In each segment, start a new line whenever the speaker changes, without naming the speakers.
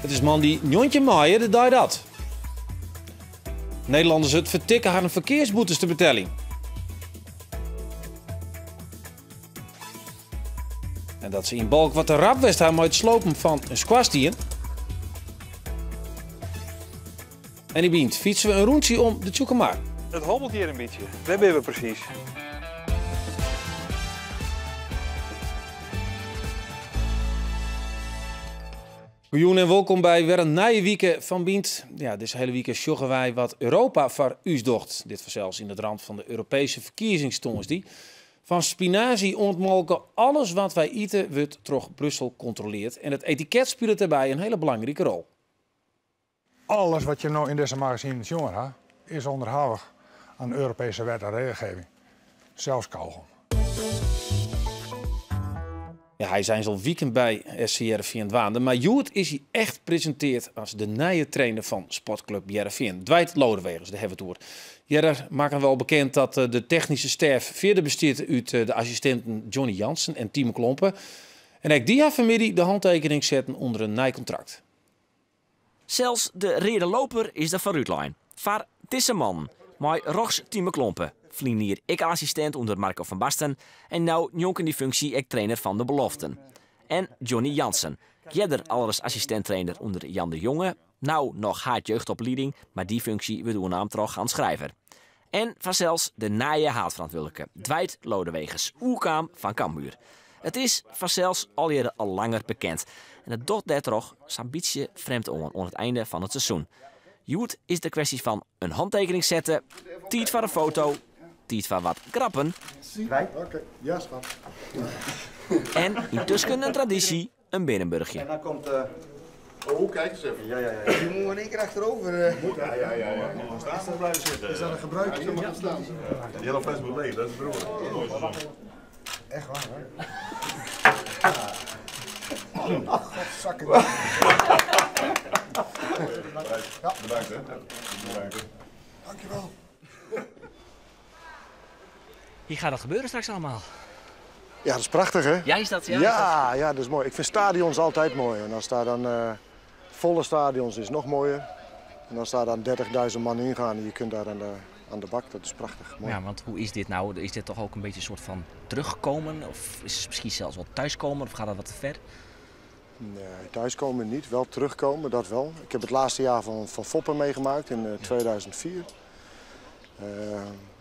It is moandei 19 maaie, de dei dat Nederlanners it fertikke harren ferkearsboetes te beteljen. En dat se yn Balk wat te rap west ha mei it slopen fan in skoarstien. En yn Bynt fytse we in rûntsje om de Tsjûkemar.
It hobbelt hjir in bytsje. Wêr binne we presys?
Goejûn en wolkom by wer in nije wike fan Bynt. Ja, dizze hiele wike sjogge wy wat Europa foar ús docht. Dit fansels yn it ramt fan de Europeeske ferkiezings tongersdei. Fan spinazy oant molke, alles wat wy ite wurdt troch Brussel kontroleard. En it etiket spilet dêrby in hiele belangrike rol.
Alles wat je no yn dizze magazinen sjoen ha, is ûnderhavich oan Europese wet en regelgeving. Sels kaugom.
Ja, hy is eins al wiken by SC Hearrenfean dwaande, mar hjoed is hy echt presinteard as de nije trainer fan Sportklup Hearrenfean. Dwight Lodeweges, dêr hawwe we it oer. Earder makken we al bekend dat de technyske stêf fierder bestiet út de assistinten Johnny Jansen en Timo Klompe. En ek dy ha fanmiddei de hantekening setten ûnder in nij kontrakt.
Sels de reade loper is der foarútlein foar dizze mannen, mei rjochts Tieme Klompe, ferline jier ek assistint ûnder Marco van Basten en no njonken dy funksje ek trainer fan de beloften. En Johnny Jansen, earder alris assistint-trainer ûnder Jan de Jonge, no noch haad jeugdoplieding, mar dy funksje wurdt oernaam troch Hans Schrijver. En fansels de nije haadferantwurdlike, Dwight Lodeweges, oerkaam fan Cambuur. It is fansels allegearre al langer bekend en it docht dêrtroch sa'n bytsje frjemd oan oan it einde fan it seizoen. Hjoed is it in kwestje fan in hantekening sette, tiid foar in foto, tiid foar wat grappen en yntusken in tradysje, in bearenburchje.
En dan komt de. Oh, kijk eens even. Ja, ja, ja.
Je moet in één keer achterover.
Moet, ja, ja, ja. ja. Moet staan of blijven zitten?
Is dat een gebruik?
Ja, mag staan. De hele fles moet leeg, dat is de bedoeling.
Echt waar, hè? Godzakken.
Ja. Bedankt, hè. Bedankt.
Dankjewel.
Hier gaat dat gebeuren straks allemaal.
Ja, dat is prachtig, hè?
Ja, is dat? Ja,
ja, ja, dat is mooi. Ik vind stadions altijd mooi. En als daar dan volle stadions is, nog mooier. En als daar dan 30.000 man ingaan en je kunt daar aan de bak, dat is prachtig. Mooi.
Ja, want hoe is dit nou? Is dit toch ook een beetje een soort van terugkomen? Of is het misschien zelfs wel thuiskomen? Of gaat dat wat te ver?
Nee, thuiskomen niet. Wel terugkomen, dat wel. Ik heb het laatste jaar van Foppe meegemaakt in 2004.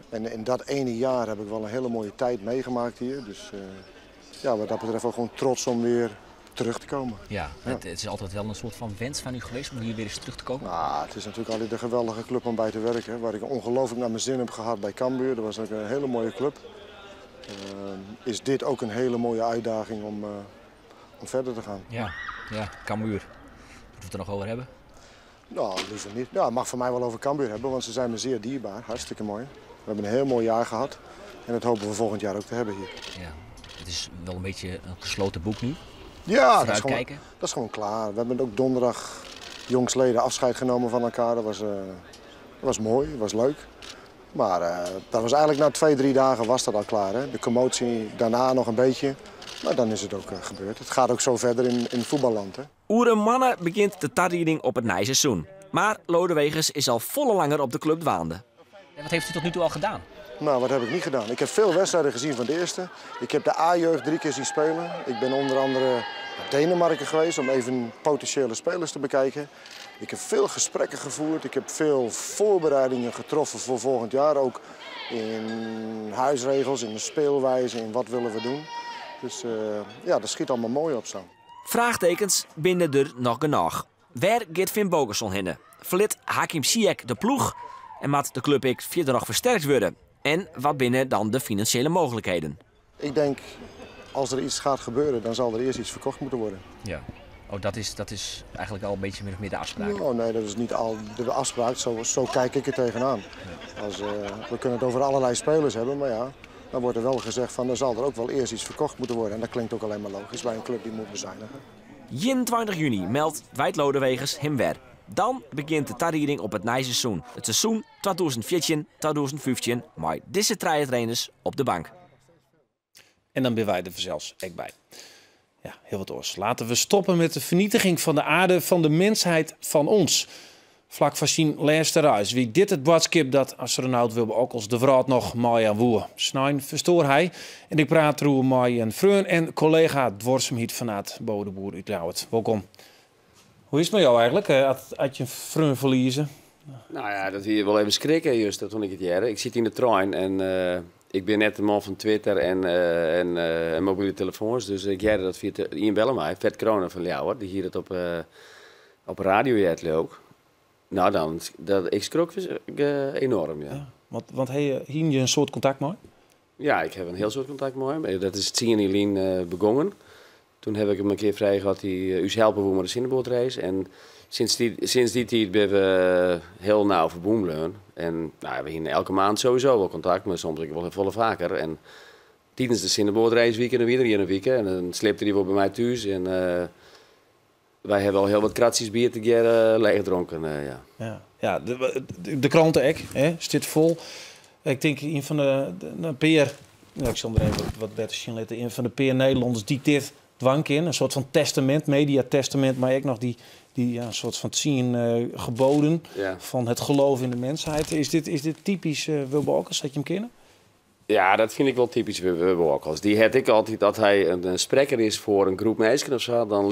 En in dat ene jaar heb ik wel een hele mooie tijd meegemaakt hier. Dus ja, wat dat betreft ook gewoon trots om weer terug te komen.
Ja, het is altijd wel een soort van wens van u geweest om hier weer eens terug te komen?
Nou, het is natuurlijk altijd een geweldige club om bij te werken. Waar ik ongelooflijk naar mijn zin heb gehad bij Cambuur. Dat was ook een hele mooie club. Is dit ook een hele mooie uitdaging om verder te gaan.
Ja, ja, Cambuur. Moeten we het er nog over hebben?
Nou, liever niet. Ja, het mag voor mij wel over Cambuur hebben, want ze zijn me zeer dierbaar. Hartstikke mooi. We hebben een heel mooi jaar gehad en dat hopen we volgend jaar ook te hebben hier.
Ja, het is wel een beetje een gesloten boek nu.
Ja,
Vooruitkijken.
dat is gewoon klaar. We hebben ook donderdag jongsleden afscheid genomen van elkaar. Dat was mooi, dat was leuk. Maar dat was eigenlijk na 2, 3 dagen was dat al klaar. Hè? De commotie daarna nog een beetje. Maar dan is het ook gebeurd. Het gaat ook zo verder in voetballand. Hè?
Oer in moanne begint de tarieding op it nije seizoen. Mar Lodeweges is al folle langer op de klup dwaande. En wat heeft u tot nu toe al gedaan?
Nou, wat heb ik niet gedaan? Ik heb veel wedstrijden gezien van de eerste. Ik heb de A-jeugd 3 keer zien spelen. Ik ben onder andere naar Denemarken geweest om even potentiële spelers te bekijken. Ik heb veel gesprekken gevoerd. Ik heb veel voorbereidingen getroffen voor volgend jaar. Ook in huisregels, in de speelwijze, in wat willen we doen. Dus ja, dat schiet allemaal mooi op zo.
Vraagtekens binne der noch genôch. Wêr giet Finnbogason hinne? Ferlit Hakim Ziyech de ploech? En moat de klup ek fierder noch fersterkt wurde? En wat binne dan de finansjele mooglikheden?
Ik denk, als er iets gaat gebeuren, dan zal er eerst iets verkocht moeten worden.
Ja. Oh, dat is eigenlijk al een beetje min of meer de afspraak?
Oh, nee, dat is niet al de afspraak. Zo kijk ik er tegenaan. We kunnen het over allerlei spelers hebben, maar ja, dan wordt er wel gezegd van, dan zal er ook wel eerst iets verkocht moeten worden. En dat klinkt ook alleen maar logisch bij een club die moet bezuinigen.
21 juni meldt Dwight Lodeweges him wer. Dan begint de tarieding op it nije seizoen. It seizoen 2014, 2015, mei dizze trije trainers op de bank.
En dan binne wy der fansels ek by. Ja, heel wat oars. Laten we stoppen met de vernietiging van de aarde, van de mensheid, van ons. Flak foar syn lêste reis wie dit it boadskip dat astronaut Wubbo Ockels de wrâld noch meijaan woe. Snein ferstoar hy en ik praat deroer mei in freon en kollega duorsumheidsfanaat Bo de Boer út Ljouwert. Wolkom. Hoe is it mei jo eigentlik, as je in freon ferlieze?
Nou ja, dat wie wol even skrikken juster toen ik it hearde. Ik siet yn de trein en ik bin net de man fan Twitter en mobile telefoans, dus ik hearde dat fia ien belle my, Ferd Crone fan Ljouwert, dy hie dat op radio heard leau ik. Nou dan, dat, ik skrok enorm, ja.
Ja, want hiene je in soad kontakt mei?
Ja, ik ha in hiel soad kontakt mei him. Dat is 10 jier lyn begûn. Toen ha ik him in kear frege oft hy ús helpe woe mei de sinneboatrace. En sinds dy tiid binne we hiel nau ferbûn bleaun. En nou, we hiene elke maand sowieso wol kontakt, mar soms ek wol folle faker. En tidens de sinneboatrace wiken wer in wike. En dan sliepte hy wol by my thús. En wy hawwe al hiel wat kratsjes bier tegearre leechdronken, ja.
Ja, ja, de kranten ek, hè, stiet fol. Ik tink ien fan de pear, nou, ik sil der even wat better sjen litte, ien fan de pear Nederlanners dy't dit dwaan kin. In soart fan testamint, mediatestament, mar ek noch dy, ja, soart fan 10 geboden fan het geloof in de mensheid. Is dit typysk Wubbo Ockels, dat je him kenne?
Ja, dat fyn ik wol typysk Wubbo Ockels. Dy hat ek altyd dat hy in sprekker is foar in groep minsken of sa, dan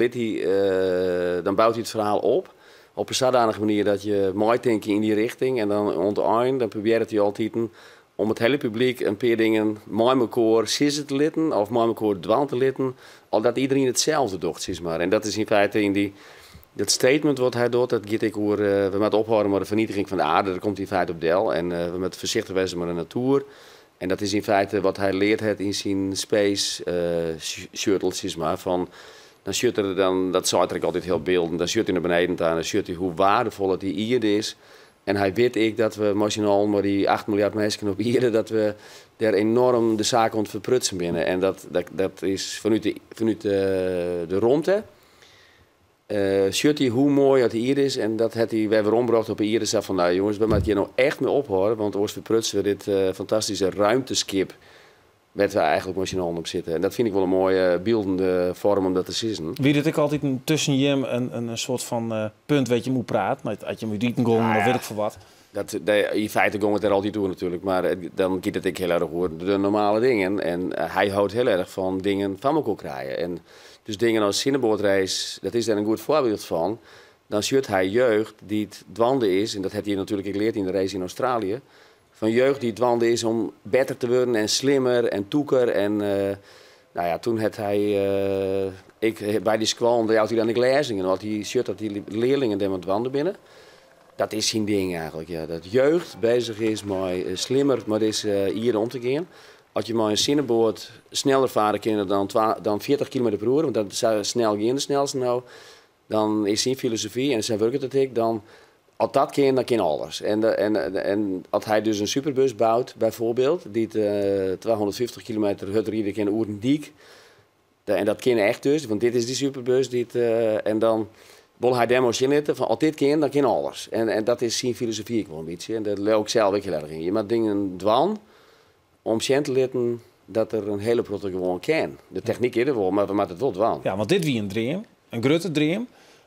bout hy it ferhaal op. Op in sadanige manier dat je meitinke yn dy rjochting. En dan oan it ein, dan probearret hy altyd om it hiele publyk in pear dingen mei mekoar sizze te litten of mei mekoar dwaan te litten, al dat iderien itselde docht, sis mar. En dat is yn feite yn dat statement wat hy docht, dat giet ek oer, we moatte ophâlde mei de fernietiging fan de aarde, dêr komt yn feite op del. En we moatte foarsichtich wêze mei de natuer. En dat is yn feite wat hy leard hat yn syn space shuttle, sis mar. Fan, dan sjocht er, dan, dat seit er ek altyd hiel byldend, dan sjocht hy nei beneden ta en dan sjocht hy hoe weardefol it dy ierde is. En hy wit ek dat we mei syn allen, mei dy 8 miljard minsken op ierde, dat we dêr enoarm de saak oan it ferprutsen binne. En dat is fanút de romte. Sjocht hy hoe moai dat de ierde is en dat hat hy wer werombrocht op de ierde. Sa fan, nou jonges, we moatte hjir no echt mei ophâlde, want oars ferprutse we dit fantastyske romteskip wêr't we eigentlik mei syn allen op sitte. En dat fyn ik wol in moaie byldende foarm om dat te sizzen.
Wie dit ek altyd tusken jim in soart fan punt wêr't je oer praat? Mei as je út iten gongen of wit ik foar wat?
Dat, nee, yn feite gie it der altyd oer natuerlik, mar dan giet it ek hiel erch oer de normale dingen. En hy hâldt hiel erch fan dingen fan mekoar krije. En dus dingen as sinneboatrace, dat is dêr in goed foarbyld fan. Dan sjocht hy jeugd dy't dwaande is, en dat hat hy natuerlik ek leard yn de race yn Australië, fan jeugd dy't dwaande is om better te wurden en slimmer en tûker. En nou ja, toen hat hy, ik, by dy skoallen, dêr jout hy dan ek lêzingen, want hy sjocht dat dy learlingen dêr dwaande binne. Dat is syn ding eigentlik, ja. Dat jeugd beuzich is mei slimmer mei dizze ierde om te gean. As je mei in sinneboat sneller farre kinne dan 40 kilometer per oere, want dat sa snel gean de snelste no, dan is syn filosofy, en sa wurket it ek, dan, as dat kin, dan kin alles. En as hy dus in superbus bout, byfoarbyld, dy't 250 kilometer hurd ride kin oer in dyk, en dat kin echt dus, want dit is dy superbus, dy't, en dan wol hy dêr sjen litte fan as dit kin, dan kin alles. En dat is syn filosofy ek wol in bytsje. En dêr leau ik sels ek hiel erch yn. Je moatte dingen dwaan om sjen te litten dat der in hiele protte gewoan kin. De technyk is der wol, mar we moatte it wol dwaan.
Ja, want dit wie in dream, in grutte dream.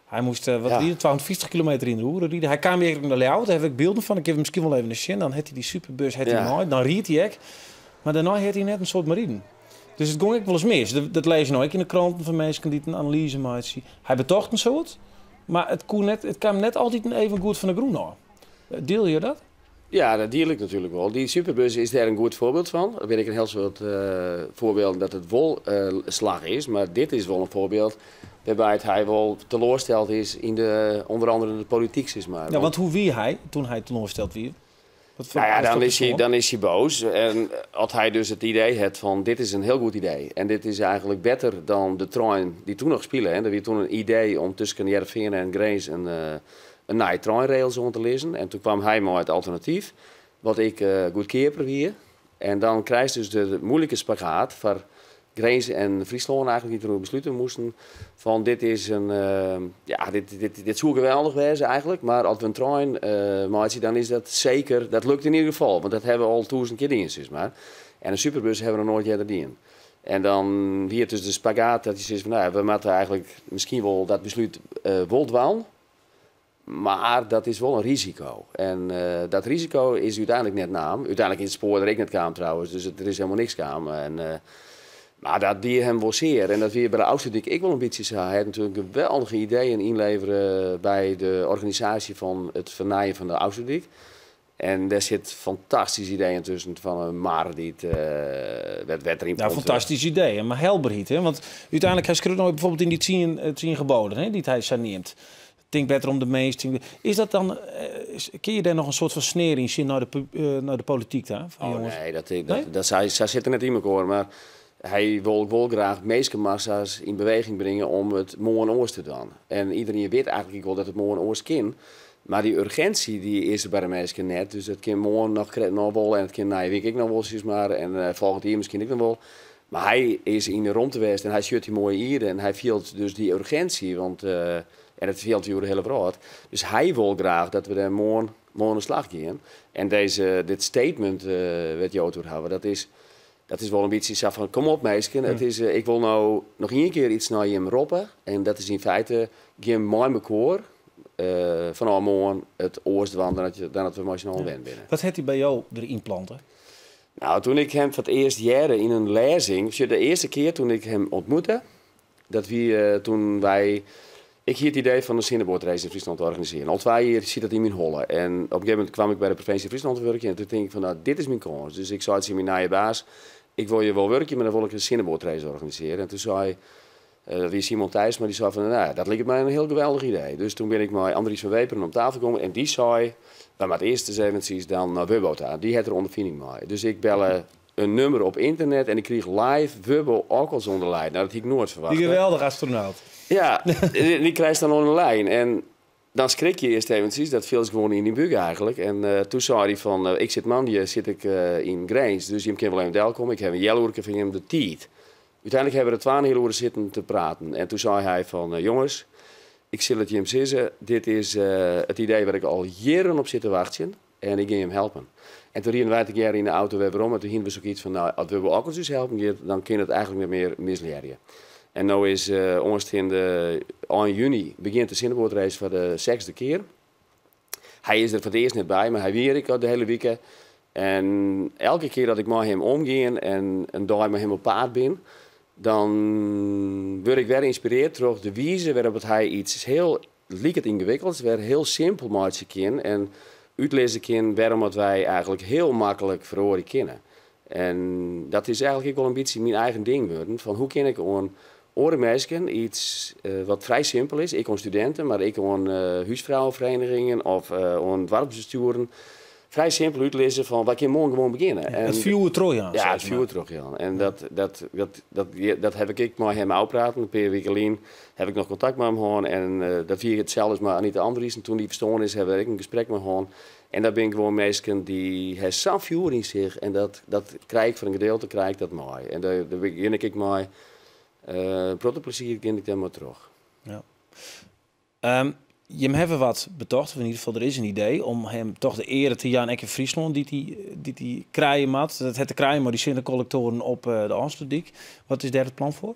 Hy moast, wat ride, 250 kilometer yn de oere ride. Hy kaam hjir nei Ljouwert, dêr ha ik bylden fan. Ik ha miskien wol even sjen. Dan hat hy dy superbus hat hy mei, dan ried hy ek. Mar dêrnei hat hy net in soad mear riden. Dus it gie ek wolris mis. Dat lês je no ek yn de kranten fan minsken dy't in analyze meitsje. Hy betocht in soad, mar it koe net, it kaam net altyd even goed fan de grûn ôf. Diele je dat?
Ja, dat diel ik natuerlik wol. Dy superbus is dêr in goed foarbyld fan. Der binne ek in hiel soad foarbylden dat it wol slagge is, mar dit is wol in foarbyld wêrby't hy wol teloarsteld is yn de, ûnder oare de polityk, sis mar.
Ja, want hoe wie hy toen hy teloarsteld wie? Wat foar
Nou ja,
wat foar persoan?
dan is hy boas. En as hy dus it idee hat fan dit is in hiel goed idee en dit is eigentlik better dan de trein dy't toen noch spile. Hè. Der wie toen in idee om tusken Hearrenfean en Grins in nije treinrails oan te lizzen. En toen kaam hy mei it alternatyf, wat ek goedkeaper wie. En dan krijst dus de moeilike spagaat foar Grins en Fryslân eigentlik, dy't deroer beslute moasten fan dit is in, ja, dit soe geweldich wêze eigentlik, mar as we in trein meitsje, dan is dat seker, dat lukt yn ieder gefal, want dat hawwe we al 1000 kear dien, sis mar. En in superbus hawwe we noch noait earder dien. En dan wie it dus de spagaat dat je sizze fan, no ja, we moatte eigentlik miskien wol dat beslút wol dwaan, mar dat is wol in risiko. En dat risiko is úteinlik net naam. Uteinlik is it spoar der ek net kaam trouwens, dus der is helemaal niks kaam. En, mar dat die him wol sear. En dat wie by de Ofslútdyk ek wol in bytsje sa. Hy hat natuerlik geweldige ideeën ynlevere by de organisaasje fan it fernijen fan de Ofslútdyk. En dêr sit fantastyske ideeën tusken fan in mar dy't wêr't wetter yn
Ja,
pompt wurdt.
fantastyske ideeën, mar helberheid. Hè? Want úteinlik, hy skriuwt no bijvoorbeeld yn dy tsien geboden, hè, dy't hy sa neamt. Tink better om de mins. Tink, is dat dan, kin je dêr noch in soart fan snear yn sjen nei de polityk ta? Fan,
Oh,
jonges?
nee, dat, dat,
Nee?
dat, sa, sa sit er net yn mekoar. Mar hy wol wol graach minskemassa's yn beweging bringe om it moarn oars te dwaan. En iderien wit eigentlik ek wol dat it moarn oars kin. Mar dy urginsje dy is der by de minsken net. Dus it kin moarn noch wol en it kin nije wike ek noch wol, sis mar. En folgjend jier miskien ek noch wol. Mar hy is yn de romte west en hy sjocht dy moaie ierde en hy fielt dus dy urginsje, want, en it fielt hy oer de hiele wrâld. Dus hy wol graach dat we dêr moarn oan de slach gean. En dit statement, wêr't jo it oer hawwe, dat is wol in bytsje sa fan, kom op minsken, ik wol no noch ien kear iets nei jim roppe. En dat is yn feite gjin mei mekoar, fanôf moarn it oars dwaan dan dat we mei syn allen wend binne.
Wat hat hy by jo deryn plante?
Nou, toen ik him foar it earst hearde yn in lêzing, sjoch, de earste kear toen ik him ontmoette, dat wie toen wy, ik hie it idee fan in sinneboatrace yn Fryslân te organisearjen. Al 2 jier sit dat yn myn holle. En op in gegeven momint kwam ik by de provinsje Fryslân te wurkjen en toen tink ik fan, nou, dit is myn kâns. Dus ik sei tsjin myn nije baas, ik wol hjir wol wurkje, mar dan wol ik in sinneboatrace organisearje. En toen sei, dat wie Simon Thijs, mar dy sei fan, nou, dat liket my in hiel geweldich idee. Dus toen bin ik mei Andries van Weperen om tafel kommen en dy sei, wy moatte earst ris eventsjes dan nei Wubbo ta. Dy hat der ûnderfining mei. Dus ik belle in nummer op ynternet en ik krieg live Wubbo Ockels oan de lijn. Nou, dat hie ik noait ferwachte.
Dy geweldige astronaut.
Ja, dy krijst dan oan de lijn. En dan skrik je earst eventsjes, dat fielst gewoan yn dyn búk eigentlik. En toen sei hy fan, ik sit moandei sit ik, yn Grins, dus jim kinne wol even delkomme. Ik ha in healoerke fan jim de tiid. Uteinlik hawwe we der twaenheal oere sitten te praten. En toen sei hy fan, jonges, ik sil it jim sizze, dit is it idee wêr ik al jierren op sit te wachtsjen en ik gean jim helpen. En toen rieden wy tegearre yn de auto wer werom en toen hienen we sokyts fan, nou, as Wubbo Ockels ús helpen giet, dan kin it eigentlik net mear mislearje. En no is oansteande ein juny begjint de sinneboatrace foar de 6e kear. Hy is der foar it earst net by, mar hy wie ek al de hiele wike. En elke kear dat ik mei him omgean en in dei mei him op paad bin, dan wurd ik wer ynspirearre troch de wize wêrop it hy iets hiel liket yngewikkeld, wer hiel simpel meitsje kin en útlizze kin wêrom dat wy eigentlik hiel maklik feroarje kinne. En dat is eigentlik ek wol in bytsje myn eigen ding wurden, fan hoe kin ik oan oare minsken iets wat frij simpel is, ek oan studinten, mar ek oan húsfrouwenverenigingen of oan doarpsbestjoeren, frij simpel útlizze fan wy kinne moarn gewoan begjinne.
Ja,
En
it fjoer trochjaan,
Ja,
sis
it fjoer
mar.
trochjaan. En dat ha ik ek mei him ôfpraten. In pear wiken lyn ha ik noch kontakt mei him hân en dat wie itselde as mei Anita Andriesen. Toen dy ferstoarn is, ha we ek in gesprek mei hân. En dat binne gewoan minsken dy ha sa'n fjoer yn sich en dat krij ik foar in gedeelte krij ik dat mei. En dêr begjin ik ek mei, in protte plezier gean ik dêr mei troch.
Ja. Jim hawwe wat betocht, of yn ieder gefal der is in idee om him toch de eare te jaan, ek yn Fryslân, dy't dy krije moat. Dat hat te krijen mei dy sinnekollektoaren op de Ofslútdyk. Wat is dêr it plan foar?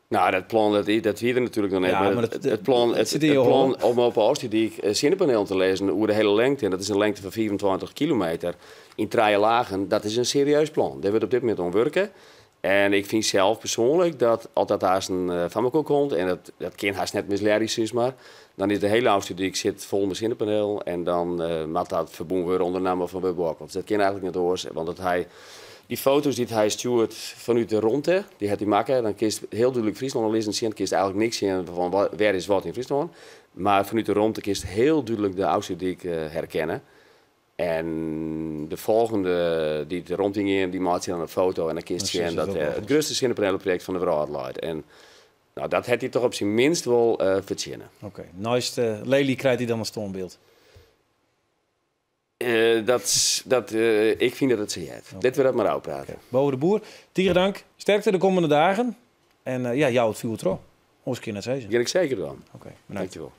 Nou, dat plan, dat wie der natuerlik noch net.
Ja,
maar
mar
het plan,
dat
het,
sit yn
het
jo
plan
holle.
om op de Ofslútdyk sinnepanelen te lizzen oer de hiele lengte, en dat is in lengte fan 25 kilometer, yn 3 lagen, dat is in serieus plan. Dêr wurdt op dit momint oan wurke. En ik fyn sels persoanlik dat as dat haast in fan mekoar komt, en dat kin haast net mislearje, sis mar, dan is de hiele Ofslútdyk sit fol mei sinnepanelen en dan moat dat ferbûn wurde ûnder namme fan Wubbo Ockels. Dat kin eigentlik net oars, want dat hy, dy foto's dy't hy stjoert fanút de romte, dy hat hy makke, dan kinst hiel dúdlik Fryslân lizzen sjen, kinst eigentlik niks sjen fan wêr is wat yn Fryslân, mar fanút de romte kinst hiel dúdlik de Ofslútdyk herkenne. En de folgjende dy't de romte yngean, dy meitsje dan in foto en dan kinst
Dan
sjen
sjochst
dat,
it ook
it grutste sinnepanelenprojekt fan de wrâld leit. En nou, dat hat hy toch op syn minst wol fertsjinne.
Oké, neist Lely krijt hy dan in stânbyld?
Ik fyn dat it sa heart.
Oké.
Litte we dat mar ôfprate.
Oké. Bowe de Boer, tige dank. Sterkte de kommende dagen. En ja, jou it fjoer troch. Oars kin net sizze.
Gean ik seker dwaan.
Oké, bedankt.
Dankjewol.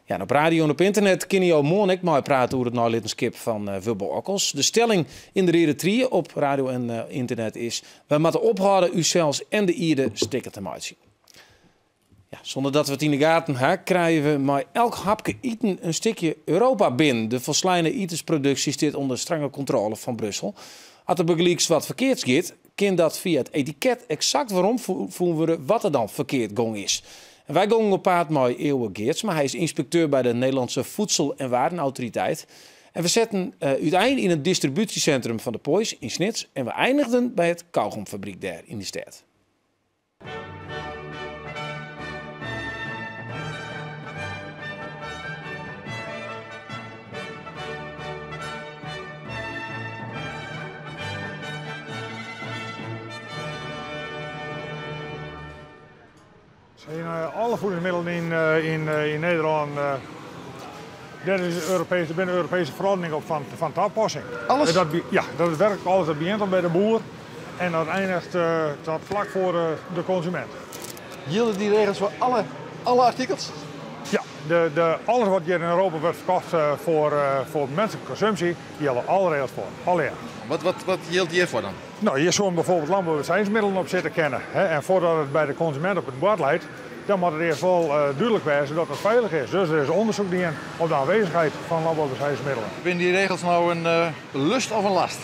Ja, en op radio en op ynternet kinne jo moarn ek meiprate oer it neilittenskip fan Wubbo Ockels. De stelling yn de Reade Trie op radio en ynternet is, Wy moatte ophâlde ússels en de ierde stikken te meitsjen. Ja, sûnder dat we it yn de gaten ha, krije we mei elk hapke iten in stikje Europa binnen. De folsleine itensproduksje stiet ûnder strange kontrôle fan Brussel. As der bygelyks wat ferkeards giet, kin dat fia it etiket eksakt werom fûn wurde wat der dan ferkeard gong is. En wy gongen op paad mei Eeuwe Geertsma. Hy is ynspekteur by de Nederlandse Voedsel- en Warenautoriteit. En we setten útein yn it distribúsjesintrum fan de Poiesz yn Snits en we einigden by it kaugomfabryk dêr yn de stêd.
Yn alle voedingsmiddelen yn Nederlân, dêr is Europees, der binne Europese ferordeningen op fan tapassing.
Alles?
Dat, ja, dat is werklik alles. Dat begjint al by de boer en dat eindigt tot flak foar de konsument.
Jilde dy regels foar alle artikels?
Ja, alles wat hjir yn Europa wurdt ferkocht foar minsklike konsumpsje, jilde alle regels foar. Allegear.
Wat jildt hjirfoar dan?
No, hjir soene bijvoorbeeld landbouwbestrijdingsmiddelen op sitte kinne. Hè, en foardat it by de konsumint op it board leit, dan moat it earst wol dúdlik wêze dat it feilich is. Dus der is ûndersyk dien op de aanwezigheid fan landbouwbestrijdingsmiddelen.
Binne dy regels no in lust of in last?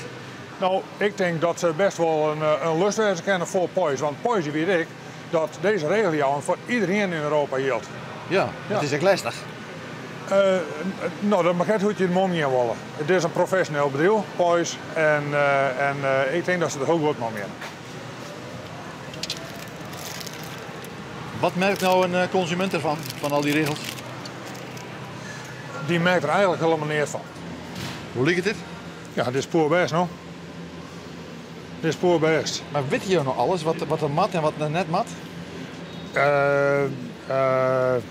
No, ik tink dat se best wol in lust wêze kinne foar Poiesz. Want Poiesz wit ek dat dizze regeljouwing foar iderien yn Europa jildt.
Ja, it is ek lestich.
No, dat makket hoe't je it omgean wolle. It is in profesjoneel bedriuw, Poiesz, en ik tink dat se der hiel goed mei omgean.
Wat merkt no in konsumint derfan, fan al dy regels?
Dy merkt der eigenlik hielendal neat fan.
Hoe liket dit?
Ja, dit is poerbêst, no. Dit is poerbêst.
Mar witte jo no alles, wat der moat en wat der net moat?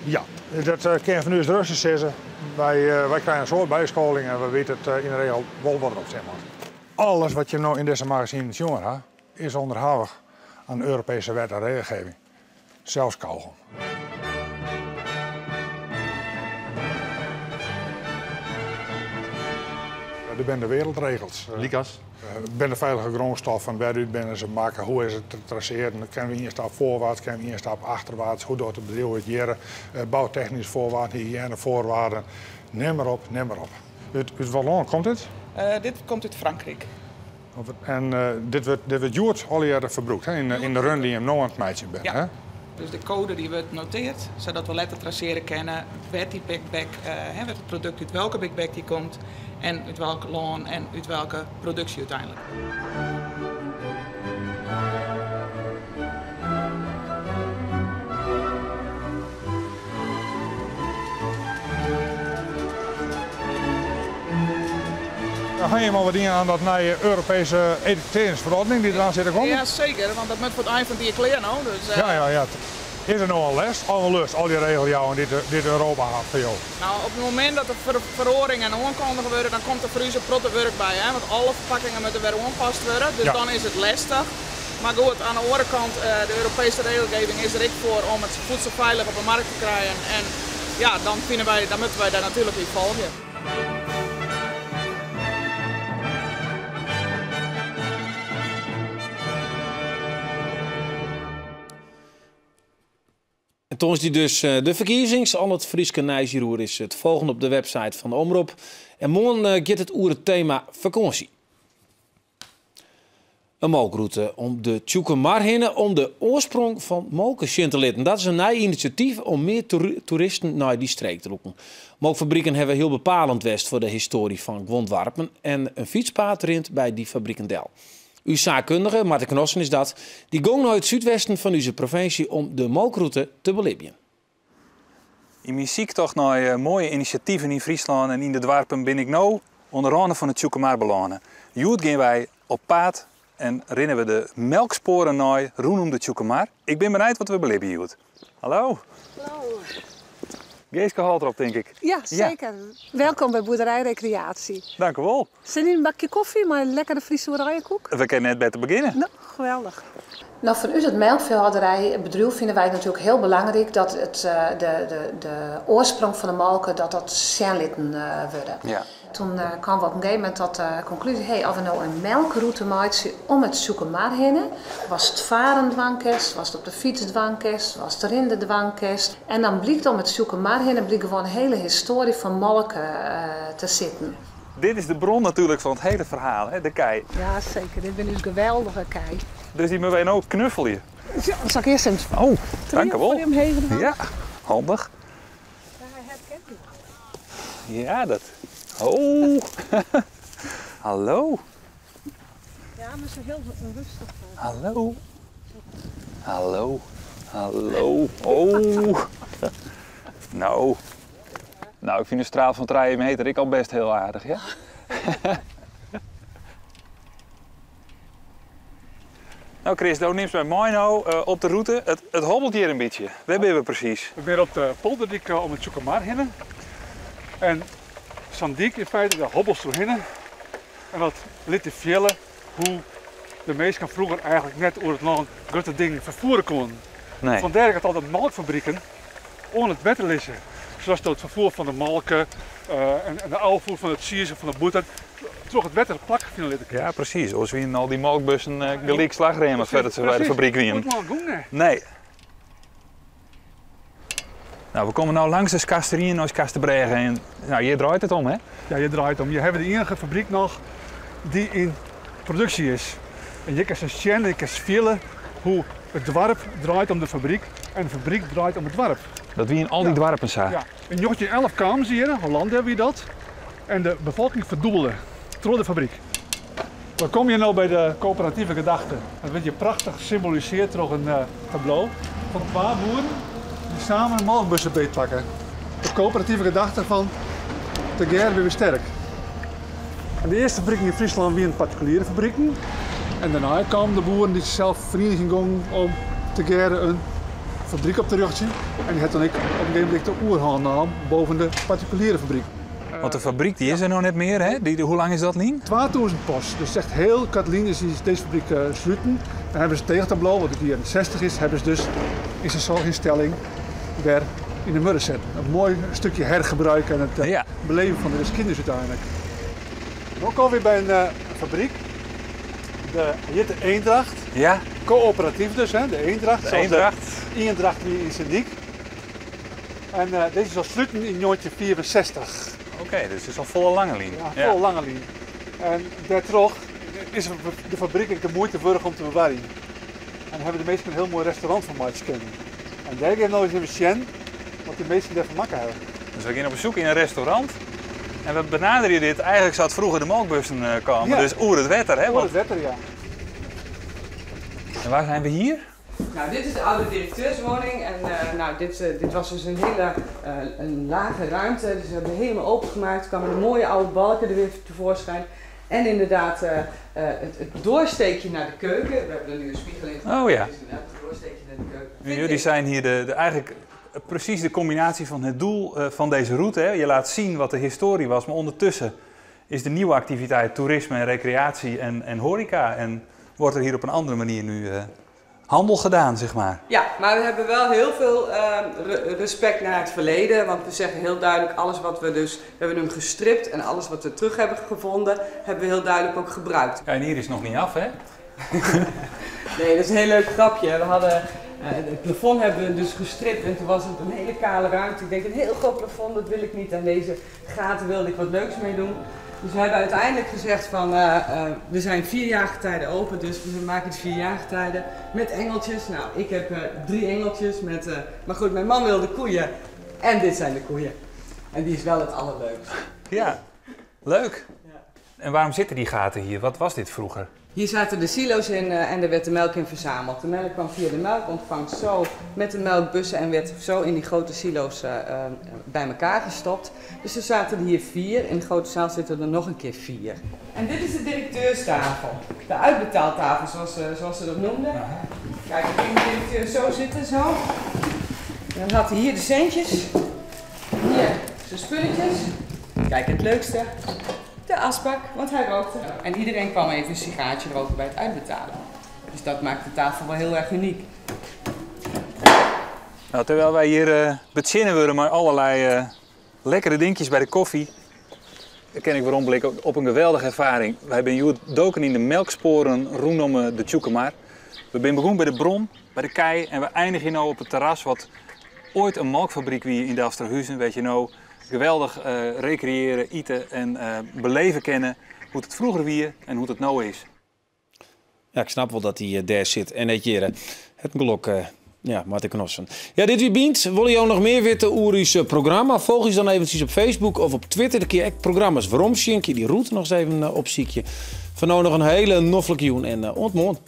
Ja, dat kin fan ús rêstich sizze. Wy krije in soad byskoling en we witte it yn de regel wol wat der op stean moat. Alles wat je no yn dizze magazinen sjoen ha, is ûnderhawich aan Europese wet en regelgeving. Sels kaugom. Der binne de wereldregels.
Lykas?
Binne de feilige grûnstoffen, wêrút binne se makke, hoe is it te trasearjen, kinne we ien stap foarwaarts, kinne we ien stap achterwaarts, hoe docht it bedriuw it hjirre, boutechnyske foarwaarden, hygiënefoarwaarden, nim mar op, nim mar op. Ut wat lân komt dit?
Dit komt út Frankryk.
En dit wurdt hjoed allegearre ferbrûkt, hè, yn de run dy't jim no oan it meitsjen binne,
Ja.
hè?
Dus de koade dy wurdt noteard, sadat we letter trasearje kinne wêr't dy big bag, hè, wêr't it produkt út welke big bag dy komt en út welk lân en út welke produksje úteinlik.
Ha jim al wat dien oan dat nije Europese etikettearringsferoardening dy't deraan sit te kommen?
Ja, seker, want dat moat foar it ein fan it jier klear no. Dus,
Ja, ja, ja. Is it no in lêst of in lust, al dy regeljouwing dy't Europa hat foar jo?
No, op it momint dat der feroaringen oankondige wurde, dan komt der foar ús in protte wurk by. Hè? Want alle ferpakkingen moatte wer oanpast wurde, dus
Ja.
dan is it lestich. Mar goed, oan de oare kant, de Europese regelgeving is der ek foar om it voedsel feilich op de markt te krijen. En ja, dan fine wy, dan moatte wy dêr natuerlik yn folgje.
En tongersdei dus de ferkiezings. Al it Fryske nijs hjiroer is te folgjen op de website fan de Omrop. En moarn giet it oer it tema fakânsje. In molkrûte om de Tsjûkemar hinne om de oarsprong fan molke sjen te litten. Dat is in nij inisjatyf om mear toeristen nei dy streek te lûken. Molkfabriken hawwe hiel bepalend west foar de histoarje fan guon doarpen en in fytspaad rint by dy fabriken del. Us saakkundige, Marten Cnossen is dat, dy gong nei it súdwesten fan ús provinsje om de molkrûte te belibjen.
Yn myn syktocht nei moaie inisjativen yn Fryslân en yn de doarpen bin ik no oan de râne fan de Tsjûkemar belâne. Hjoed gean wy op paad en rinne we de melkspoaren nei rûnom de Tsjûkemar. Ik bin benijd wat we belibje hjoed. Hallo.
Hallo.
Geeske Holtrop, tink ik.
Ja, zeker. Welkom bij Boerderij Recreatie.
Dank u wel.
Zin in een bakje koffie, maar een lekkere Friese oranjekoek?
We kunnen net beter beginnen.
Nou, geweldig.
Nou, vanuit het melkveehouderijbedrijf vinden wij het natuurlijk heel belangrijk dat het, de oorsprong van de melken, dat dat sjenlitten worden. Toen kwamen we op een gegeven moment tot de conclusie, hey, of we nou een melkroute maken om het Tsjûkemar heen, was het varen dwangkest, was het op de fiets dwangkest, was het rinnen dwangkest. En dan blijkt om het Tsjûkemar heen, blijkt gewoon een hele historie van melken te zitten.
Dit is de bron natuurlijk van het hele verhaal, hè? De kei.
Ja, zeker. Dit ben dus geweldige kei.
Dus die moeten wij nou knuffelen.
Ja, dan zal ik eerst even
Oh, dank u wel.
voor hem heen doen.
Ja, handig.
Ja, hij herkent u.
Ja, dat. Oh, hallo.
Ja, maar ze is heel rustig.
Hallo. Hallo. Hallo. Oh. Nou. Nou, ik vind een straal van 3 meter ik al best heel aardig, ja? Nou Chris, nou neemt mij mooi nou op de route. Het hobbelt hier een beetje. Waar ben we precies?
We zijn op de polderdijk om het Tsjûkemar heen. En zo'n dik in feite, daar hobbels doorheen. En dat liet de vellen hoe de meesten vroeger eigenlijk net over het land grote dingen vervoeren konden. Vandaar dat altijd melkfabrieken onder het wetter liggen. Zoals het vervoer van de melken en de afvoer van het siersen van de boter, toch het wetter plak vinden liggen.
Ja, precies. Als we in al die melkbussen gelijk slagremmen verder ze bij de fabriek wien.
Moet maar doen, hè.
Nee. Nou, we komen nou langs de Skasterien, langs Skasterbregen en hier draait het om, hè?
Ja, hier draait het om. Je hebt de enige fabriek nog die in productie is. En je kan ze zien, je kan voelen hoe het dorp draait om de fabriek en de fabriek draait om het dorp.
Dat wie in al die dorpen zagen.
Ja. In 1911 kwamen ze hier, in Holland hebben we dat. En de bevolking verdubbelde door de fabriek. Dan kom je nou bij de coöperatieve gedachte. Dat werd je prachtig gesymboliseerd door een tableau van 2 boeren die samen een melkbussen beetpakken. De coöperatieve gedachte van de ger weer sterk. En de eerste fabrieken in Friesland waren particuliere fabrieken. En daarna kwamen de boeren die zichzelf vereniging gingen om te geren een fabriek op te richten. En die had dan ook op een gegeven moment de oerhaan naam boven de particuliere fabriek.
Want de fabriek die is er nog net meer, hè? Hoe lang is dat, Lien?
2000 pas. Dus echt heel Kathleen is deze fabriek sluiten. Dan hebben ze tegen tableau, wat het hier in de 60 is, hebben ze dus in zijn zorginstelling weer in de murren zetten. Een mooi stukje hergebruik en het beleven van de geschiedenis uiteindelijk. Dan komen we weer bij een fabriek. De Jitte Eendracht. Coöperatief dus, hè? De Eendracht.
De
Zoals de
Eendracht.
Eendracht die in Sint-Nyk. En deze is al sluiten in 1964.
Oké, dus het is al volle lange lijn.
Ja, volle lange lijn. En daardoor is de fabriek ook de moeite waard om te bewaren. En hebben de meesten een heel mooi restaurant van maken kunnen. En daar gaan we nou eens even zien wat de meesten daarvan maken hebben.
Dus we gaan op bezoek in een restaurant. En we benaderen dit, eigenlijk zat vroeger de melkbussen komen, dus oer het wetter, hè?
Oer het wetter, ja.
En waar zijn we hier?
Nou, dit is de oude directeurswoning en dit was dus een hele een lage ruimte. Dus we hebben helemaal opengemaakt, er kwamen de mooie oude balken er weer tevoorschijn. En inderdaad het doorsteekje naar de keuken. We hebben er nu een spiegel in gemaakt. Dus inderdaad het doorsteekje naar de keuken.
Nu, jullie zijn hier eigenlijk precies de combinatie van het doel van deze route. Hè. Je laat zien wat de historie was, maar ondertussen is de nieuwe activiteit toerisme en recreatie en horeca. En wordt er hier op een andere manier nu handel gedaan.
Ja, maar we hebben wel heel veel respect naar het verleden. Want we zeggen heel duidelijk, alles wat we dus... We hebben hem gestript en alles wat we terug hebben gevonden, hebben we heel duidelijk ook gebruikt.
Ja, en hier is het nog niet af, hè?
Nee, dat is een heel leuk grapje. Het plafond hebben we dus gestript en toen was het een hele kale ruimte. Ik denk, een heel groot plafond, dat wil ik niet. En deze gaten wilde ik wat leuks mee doen. Dus we hebben uiteindelijk gezegd van, we zijn 4 jaargetijden open, dus we maken het 4 jaargetijden met engeltjes. Nou, ik heb 3 engeltjes met, maar goed, mijn man wilde koeien en dit zijn de koeien. En die is wel het allerleukste.
Ja, leuk. En waarom zitten die gaten hier? Wat was dit vroeger?
Hier zaten de silo's in en er werd de melk in verzameld. De melk kwam via de melkontvangst zo met de melkbussen en werd zo in die grote silo's bij elkaar gestopt. Dus er zaten er hier 4. In de grote zaal zitten er nog een keer 4. En dit is de directeurstafel. De uitbetaaltafel, zoals ze dat noemden. Kijk, dan ging de directeur zo zitten, zo. En dan had hij hier de centjes. Hier zijn spulletjes. Kijk, het leukste, de asbak, want hij rookte. En iedereen kwam even een sigaartje roken bij het uitbetalen. Dus dat maakt de tafel wel heel erg uniek.
Nou, terwijl wij hier bezinnen worden met allerlei lekkere dingetjes bij de koffie, dan ken ik weer omblikken op een geweldige ervaring. Wij zijn hier doken in de melksporen rondom de Tsjûkemar. We zijn begonnen bij de bron, bij de kei en we eindigen nu op het terras wat ooit een melkfabriek wie in Delfstrahuizen, weet je nou, geweldig recreëren, eten en beleven kennen hoe het vroeger wie en hoe het nou is.
Ja, ik snap wel dat hij daar zit en het jere. Het geluk, ja, Martin Knossen. Ja, dit wie bient. Willen jullie nog meer weten over ons programma? Volg ons dan eventjes op Facebook of op Twitter. Dan kun je echt programma's waarom zien. Die route nog eens even opziekje. Van nou nog een hele noffelijke joen en ontmoet.